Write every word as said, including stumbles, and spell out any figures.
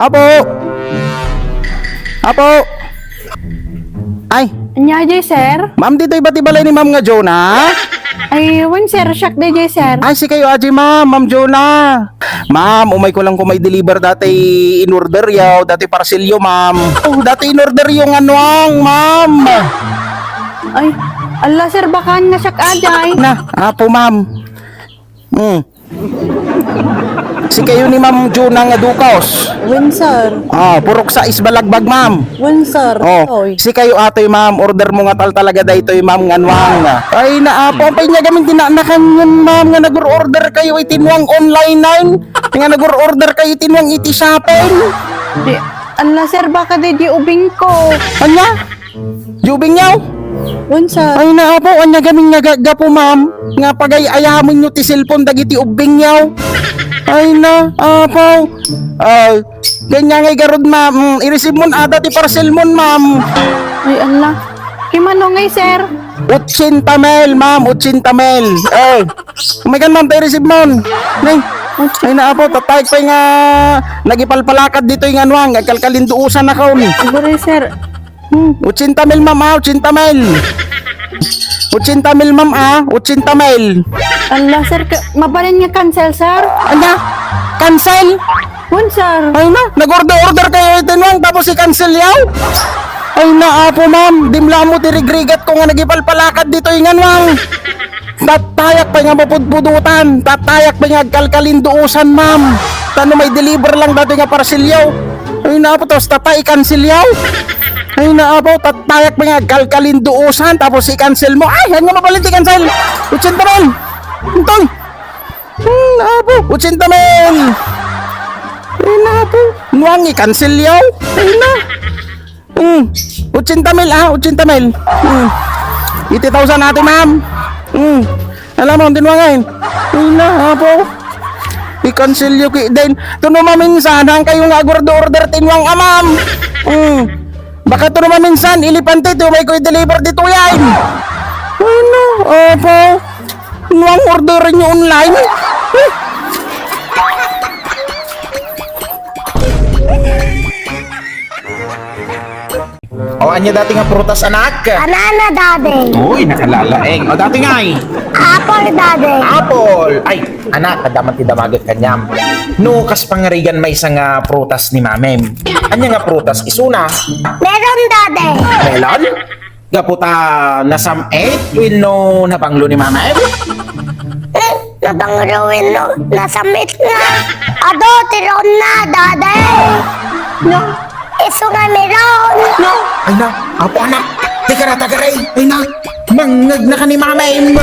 Apo! Apo! Ay! Ania diay, sir? Ma'am, ditoy ba ti balay ni Ma'am nga Jonah? Ay, wen, sir. Siak diay, sir. Ay, sikayo diay, ma'am. Ma'am Jonah. Ma'am, umay ko lang ko maideliver datoy in-order yo, datoy parcel yo, ma'am. Oh, datoy in-order yo nga nuang, ma'am. Ay, ala, sir, baka nga siak diay. Na, apo, ma'am. Hmm. Sikayo ni Ma'am Jonah nga dukos. Wen, sir. Ah, purok sais balagbag, ma'am. Wen, sir. Oh, sikayo atoy, ma'am. Order mo nga tal talaga daytoy, ma'am, nga nuang. Ay, naapo, apay ania gamin ti naanakan yun, ma'am, nga nag-order kayo iti nuang online nine? Nga nag-order kayo iti nuang iti shopping? Di, ala, sir, baka di, di ubing ko. Ania? Di ubing yaw? Wen, sir. Ay, naapo, ania gamin nga gaggapu, ma'am, nga pagay-ayamen yo ti cellphone dagiti ubing yaw? Ay, naapo. Ay, ania ngay garud, ma'am. Mm, i-receive mon ada ti parcel mon, ma'am. Ay, ala. Kimano ngay, sir? Otsenta mil, ma'am, otsenta mil. Eh, may kan, ma'am, tay receive mon. Nay, ay, naapo, tatayek pay nga nagipalpalakad ditoy nga nuang, agkalkalinduosan nakon. Aguray, sir. Hmm, otsenta mil, ma'am, ah, otsenta mil. Otsenta mil, ma'am, ah, otsenta mil. Ala, sir, ka-, mabalin nga cancel, sir? Ania? Cancel? Wen, sir. Ay na, nag-order-order kayo iti nuang tapos i-cancel yaw? Ay na, apo, ma'am, dimla mo ti rigrigat ko nga nagipalpalakad ditoy nga nuang. Tattayak pay nga mapudpudutan, tattayak pay nga agkalkalinduosan, ma'am. Ta no maideliver lang datoy nga parcel yaw. Ay, naapo, tapos tatay i-cancel yaw. Ay, naapo, tattayak pay nga agkalkalinduosan, tapos i-cancel mo. Ay, ania nga mabalin ti cancel? Otsenta mil. Intoy. Hmm, naapo, otsenta mil. Ay, naapo, nuang i-cancel yaw. Ay na. Hmm. Otsenta mil, ah, otsenta mil. Hmm. Eighty thousand atoy, ma'am. Hmm. Ala mo, dinuangan. Ay na, apo. I-cancel yo ki-, then, ta no maminsan, haankayo nga agordo-order ti nuang a, ma'am. Hmm. Baka ta no maminsan, elepante, ti umay ko i-deliver ditoy ay. Ay na, apo. Nuang order yo online. O, ania dati nga prutas, anak? Banana, Daddy. Uy, nakalalaeng. O, dati ngay? Apple, Daddy. Apple. Ay, anak, adda man ti damaget kaniam. No, kas pangarigan maysa nga prutas ni mamem. Ania nga prutas? Isuna? Melon, Daddy. Melon? Gapu ta nasam-it wenno nabanglo ni mamem? Hmm, nabanglo wenno nasam-it nga. Adu, ti raonna, Daddy. No. Isu nga melon. No. Ay na, apo anak. Di ka natagaray. Ay na, mangngeg na ka ni mamem.